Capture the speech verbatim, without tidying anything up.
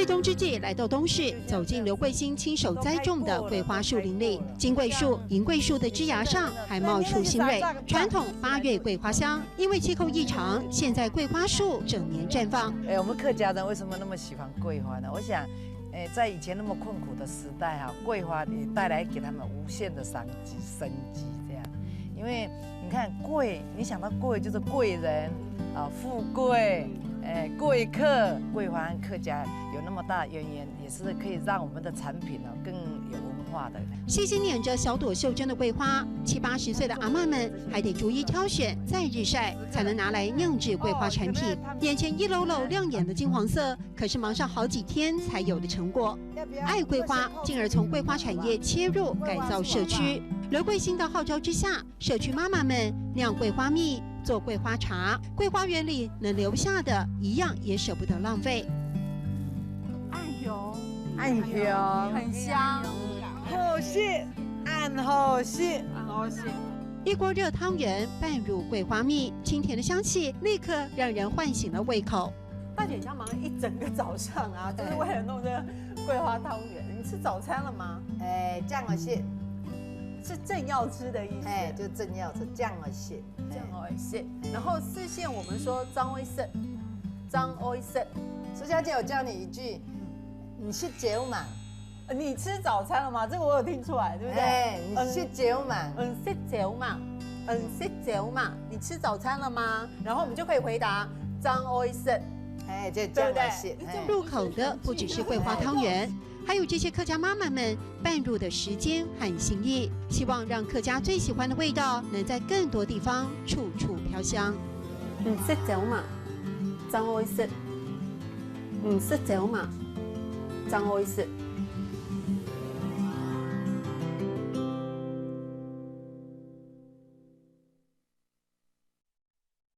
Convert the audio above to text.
冬之祭来到东势，走进刘桂兴亲手栽种的桂花树林里。金桂树、银桂树的枝芽上还冒出新蕊。传统八月桂花香，因为气候异常，现在桂花树整年绽放。哎，我们客家人为什么那么喜欢桂花呢？我想，哎，在以前那么困苦的时代哈，桂花也带来给他们无限的商机、生机这样。因为你看桂，你想到桂就是贵人啊，富贵，哎，贵客。桂花和客家有那么大渊源，也是可以让我们的产品呢更有文化的。细心捻着小朵袖珍的桂花，七八十岁的阿嬷们还得逐一挑选，再日晒，才能拿来酿制桂花产品。眼前一楼楼亮眼的金黄色，可是忙上好几天才有的成果。爱桂花，进而从桂花产业切入改造社区。刘桂兴的号召之下，社区妈妈们酿桂花蜜，做桂花茶。桂花园里能留下的，一样也舍不得浪费。暗香，暗香，很香，好食，暗好食。很好吃。一锅热汤圆拌入桂花蜜，清甜的香气立刻让人唤醒了胃口。大姐，你像忙了一整个早上啊，就是为了弄这个桂花汤圆。你吃早餐了吗？哎，这样好食，是正要吃的意思。哎，就正要吃，这样好食。这样好吃。然后四县我们说张威食，张威食。苏小姐，我教你一句，你是酒嘛？你吃早餐了吗？这个我有听出来，对不对？哎，你是酒嘛？嗯，食朝嘛，嗯，食朝嘛。你吃早餐了吗？然后我们就可以回答张威食。哎，这这样好食。对不对哎入口的不只是桂花汤圆，还有这些客家妈妈们拌入的时间和心意，希望让客家最喜欢的味道能在更多地方处处飘香。嗯，食朝嘛，张威食。嗯，食朝嘛，张威食。